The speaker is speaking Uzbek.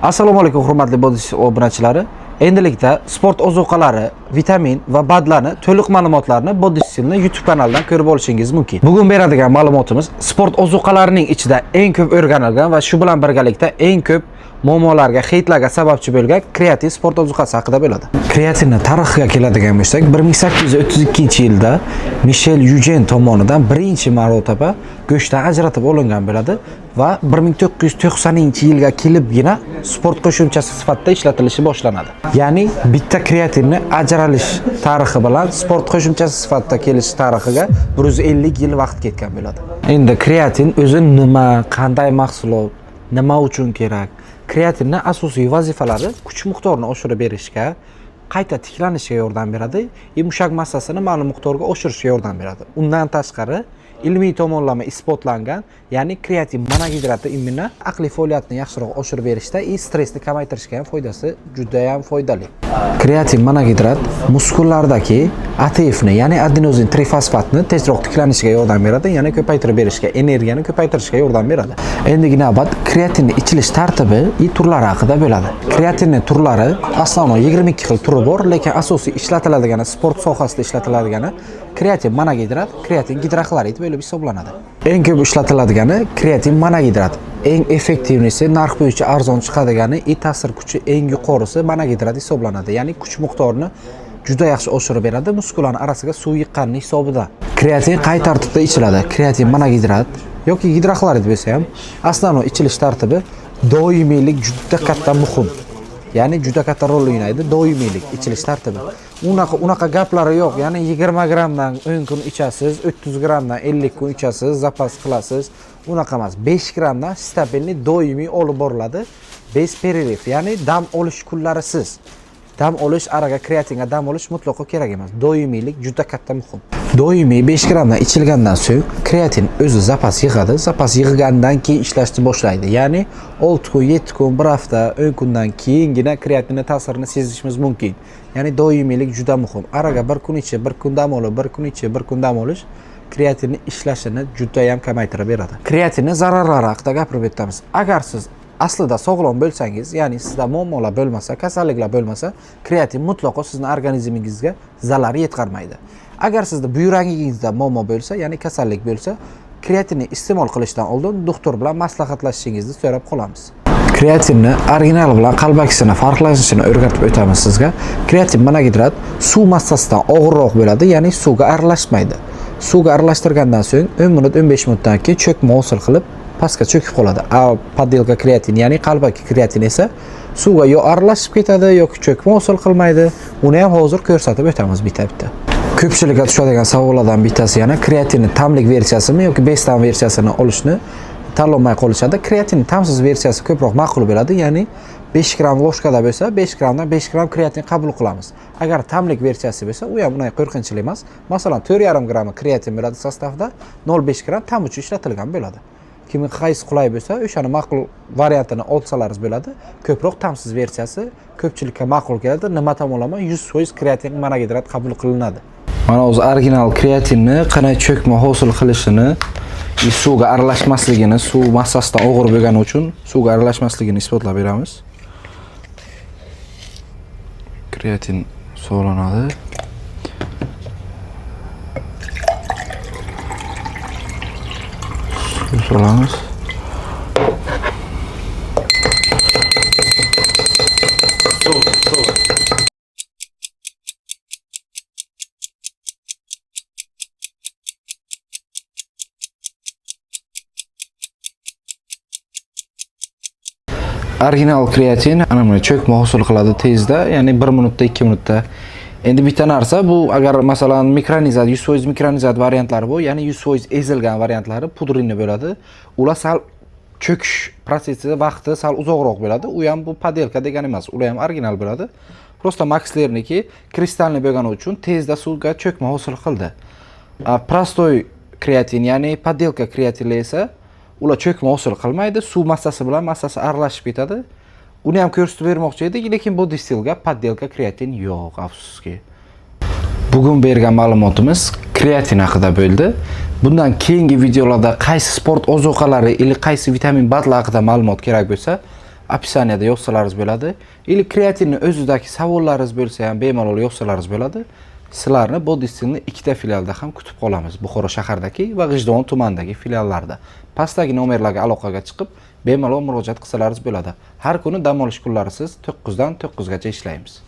Assalomu alaykum, hurmatli Body obunachilari. Endilikda sport ozuqalari, vitamin va BADlarni to'liq ma'lumotlarni Body Still'ni YouTube kanalidan ko'rib olishingiz mumkin. Bugun beradigan ma'lumotimiz sport ozuqalarining ichida eng ko'p o'rganilgan va shu bilan birgalikda eng ko'p muammolarga, xeytlarga sababchi bo'lgan kreatin sport ozuqasi haqida bo'ladi. Kreatinni tarixiga keladigan bo'lsak, 1832-yilda Mishel Yujen tomonidan birinchi marotaba go'shtdan ajratib olingan bo'ladi va 1990-yilga kelibgina sport qo'shimchasi sifatida ishlatilishi boshlanadi. Ya'ni bitta kreatinni ajralish tarixi bilan sport qo'shimchasi sifatida kelish tarixiga 150 yil vaqt ketgan bo'ladi. Endi kreatin o'zi nima, qanday mahsulot, nima uchun kerak? Kreatinni asosiy vazifalari kuch miqdorini oshirib berishga, qayta tiklanishga yordam beradi va mushak massasini ma'lum miqdorga oshirishga yordam beradi. Undan tashqari ilmiy tomonlama isbotlangan, ya'ni kreatin monogidrati именно aqliy faoliyatni yaxshiroq oshirib berishda и stressni kamaytirishga ham foydasi juda ham foydali. Kreatin monogidrat muskullardagi ATFni, ya'ni adenozin trifosfatni tezroq tiklanishiga yordam beradi, ya'ni ko'paytirib berishga, energiyani ko'paytirishga yordam beradi. Endigi navbat kreatinni ichilish tartibi и turlari haqida bo'ladi. Kreatinni turlari основной 22 xil turi bor, lekin asosiy ishlatiladigani, sport sohasida ishlatiladigani kreatin monogidrat, kreatin gidroxlorid bo'lib hisoblanadi. Eng ko'p ishlatiladigani kreatin monogidrat. Eng эффективный si, narx bo'yicha arzon chiqadigani и ta'sir kuchi eng yuqorisi monogidrat hisoblanadi. Ya'ni kuch miqdorini juda yaxshi oshirib beradi, muskullarni arasiga suv yiqqanini hisobida. Kreatin qay tartibda ichiladi? Kreatin monogidrat yoki gidroxlorid bo'lsa ham, основной ichilish tartibi doimiylik juda katta muhim. Ya'ni juda katta rol o'ynaydi doimiylik ichilish tartibi. Unaqa gaplari yo'q. Ya'ni 20 grammdan 10 kun ichasiz, 30 grammdan 50 kun ichasiz, zapas qilasiz. Unaqa emas. 5 grammdan стабильный doimiy olib boriladi. Без перерыв, ya'ni dam olish kunlarisiz. Dam olish, araga kreatinga dam olish mutlaqo kerak emas. Doimiylik juda katta muhim. Doimiy 5 grammdan ichilgandan so'ng kreatin o'zi zapas yig'adi. Zapas yig'gandan keyin ishlashni boshlaydi. Ya'ni 6 kun, 7 kun, 1 hafta, 10 kundan keyingina kreatinning ta'sirini sezishimiz mumkin. Ya'ni doimiylik juda muhim. Araga bir kun ichib, bir kun dam olib, bir kun ichib, bir kun dam olish kreatinni ishlashini juda ham kamaytirib beradi. Kreatinning zararlari haqida gapirib o'tamiz. Agar siz aslida sog'lom bo'lsangiz, ya'ni sizda muammolar bo'lmasa, kasalliklar bo'lmasa, kreatin mutlaqo sizni organizmingizga zarar yetkazmaydi. Agar sizda buyragingizda muammo bo'lsa, ya'ni kasallik bo'lsa, kreatinni iste'mol qilishdan oldin doktor bilan maslahatlashishingizni so'rab qolamiz. Kreatinni original bilan qalbakisini farqlanishini o'rgatib o'tamiz sizga. Kreatin monogidrat suv massasidan og'irroq bo'ladi, ya'ni suvga aralashmaydi. Suvga aralashtirgandan so'ng 10 minut, 15 minutdan keyin cho'kma hosil qilib pastga cho'kib qoladi. А подделка kreatin, ya'ni qalbaki kreatin esa suvga yo aralashib ketadi yoki cho'kma hosil qilmaydi. Uni ham hozir ko'rsatib o'tamiz bitta-bitta. Ko'pchilikka tushadigan savollardan bittasi yana kreatinni ta'mlik versiyasimi yoki bestam versiyasini olishni tanlolmay qolishadi. Kreatin ta'msiz versiyasi ko'proq ma'qul bo'ladi, ya'ni 5 gramm ложка da bo'lsa, 5 grammdan 5 gramm kreatin qabul qilamiz. Agar ta'mlik versiyasi bo'lsa, u ham unday qo'rqinchli emas. Masalan, 4,5 grammi kreatin bo'ladi состав da, 0,5 gramm ta'm uchun ishlatilgan bo'ladi. Kimga qaysi qulay bo'lsa, o'shani ma'qul variantini olsalaringiz bo'ladi. Ko'proq ta'msiz versiyasi ko'pchilikka ma'qul keladi. Nima tomonlama 100% kreatin monogidrat qabul qilinadi. Mana o'zi original kreatinni qanday cho'kma hosil qilishini, suvga aralashmasligini, suv massasidan og'ir bo'lgani uchun suvga aralashmasligini isbotlab beramiz. Kreatin solinadi. Suv solamiz. Suv, suv. Original kreatin ana buni cho'kma hosil qiladi tezda, ya'ni 1 minutda, 2 minutda. Endi bitta narsa bu, agar masalan mikronizat, 100% mikronizat variantlari bu, ya'ni 100% ezilgan variantlari pudrinli bo'ladi. Ular sal cho'kish protsessi vaqti sal uzoqroq bo'ladi. U ham bu подделка degani emas, ular ham original bo'ladi. Просто Maxlerniki kristalli bo'lgani uchun tezda suvga cho'kma hosil qildi. Простой kreatin, ya'ni подделка kreatinlar esa ular cho'kma hosil qilmaydi, suv massasi bilan massasi aralashib ketadi. Uni ham ko'rsatib bermoqchi edik, lekin Body Stillga подделка kreatin yo'q, afsuski. Bugun bergan ma'lumotimiz kreatin haqida bo'ldi. Bundan keyingi videolarda qaysi sport ozuqalari или qaysi vitamin BADlar haqida ma'lumot kerak bo'lsa, Описание da yozsalaringiz bo'ladi. Или kreatinni o'zidagi savollaringiz bo'lsa ham bemalol yozsalaringiz bo'ladi. Sizlarni Body Stillni ikkita filialda ham kutib qolamiz. Buxoro shahardagi va G'ijduvon tumanidagi filiallarda. Pastdagi nomerlarga aloqaga chiqib, bemalol murojaat qilsalaringiz bo'ladi. Har kuni dam olish kunlarisiz 9 dan 9 gacha ishlaymiz.